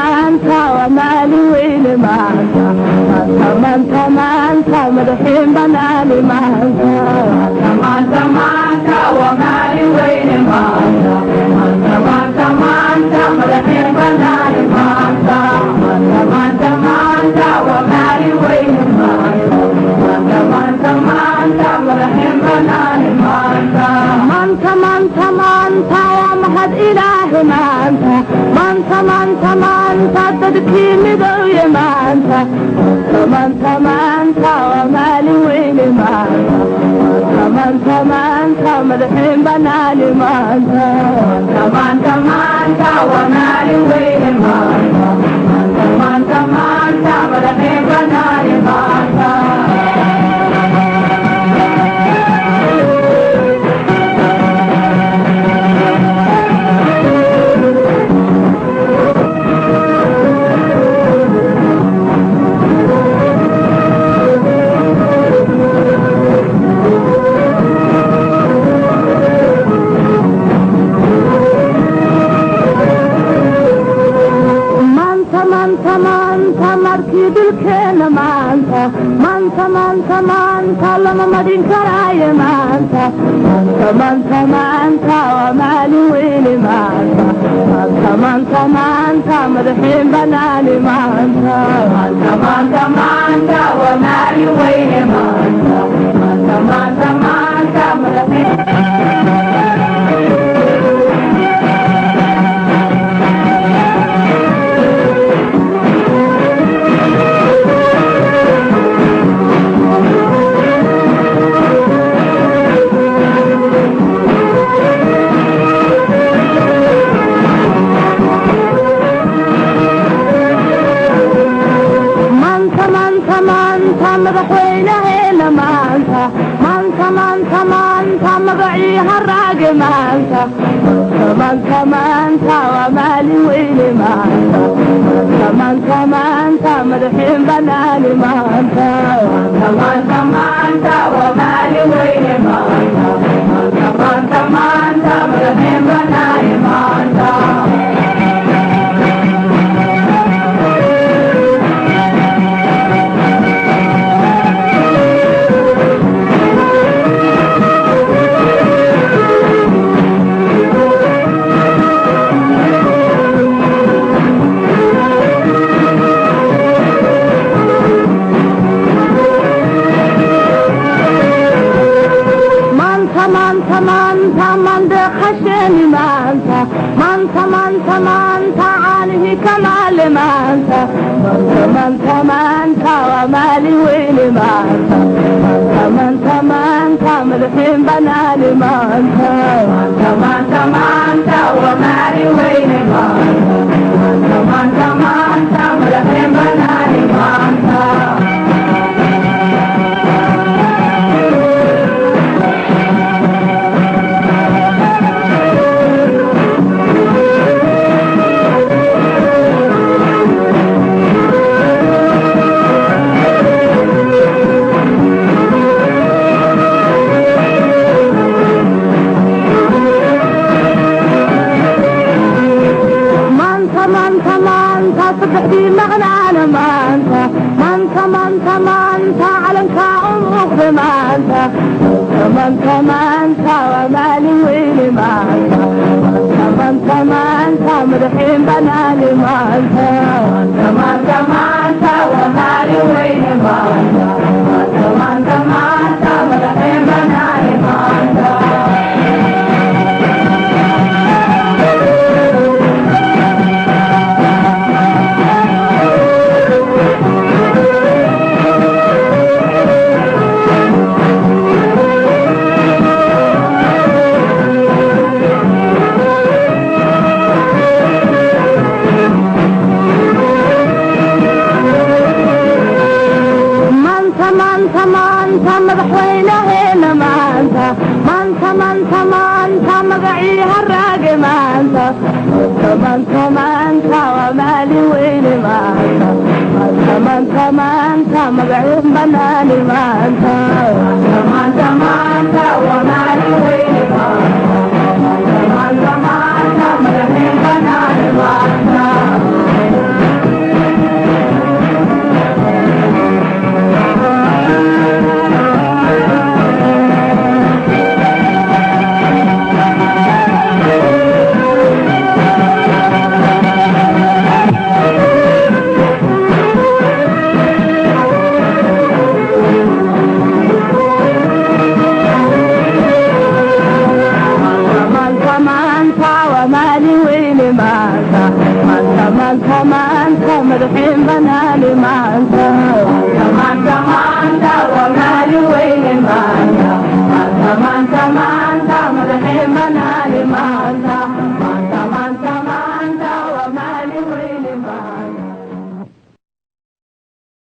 Maanta waa maalin weyne maanta, maanta, maanta, maanta madaxiin banaani maanta. Maanta, maanta waa maalin weyne maanta, maanta, maanta, maanta madaxiin banaani maanta. Maanta, maanta, maanta waa maalin weyne maanta, maanta, maanta, maanta madaxiin banaani maanta. Maanta, maanta, maanta waa mahad Ilaahi maanta, maanta, maanta, maanta dadkii midowye maanta. Maanta, maanta waa maalin weyne maanta, maanta, maanta madaxiin banaani maanta. Maanta, maanta waa maalin weyne maanta, maanta, maanta, maanta madaxiin banaani maanta. Maanta, maanta, maanta markii dhulkeena maanta, maanta, maanta, maanta lama marin karaayo maanta. Maanta, maanta, maanta waa maalin weyne maanta, maanta, maanta, maanta madaxiin banaani maanta. Maanta, maanta, maanta waa maalin weyne maanta, maanta, maanta, maanta madaxiin. Maanta, maanta, maanta madaxweynaheena maanta, maanta, maanta, maanta magacii haraage maanta. Maanta, maanta waa maalin weyne maanta, maanta, maanta madaxiin banaani maanta. Maanta, maanta waa maalin weyne maanta, maanta, maanta, maanta madaxiin banaani maanta. Maanta, maanta, maanta mandeeqasheeni maanta, maanta, maanta, maanta caanihii kamaale maanta. Maanta, maanta, maanta waa maalin weyne maanta, maanta, maanta, maanta madaxiin banaani maanta. Maanta, maanta, maanta waa maalin weyne maanta, maanta, maanta, maanta madaxiin banaani maanta. Maanta, maanta, maanta saddexdii maqnaana maanta, maanta, maanta, maanta calankaa u muuqda maanta. Maanta, maanta waa maalin weyne maanta, maanta, maanta madaxiin banaani maanta. Maanta, maanta waa maalin weyne maanta, maanta, maanta, maanta madaxiin banaani maanta. Maanta, maanta, maanta madaxweynaheena maanta, maanta, maanta, maanta magacii haraage maanta. Maanta, maanta waa maalin weyne maanta, maanta, maanta, maanta magacii banaani maanta. Maanta, maanta waa maalin weyne maanta, maanta, maanta, maanta madaxiin banaani maanta. Maanta, madaxeen banaani maanta. Maanta, maanta, waa maalin weyne maanta.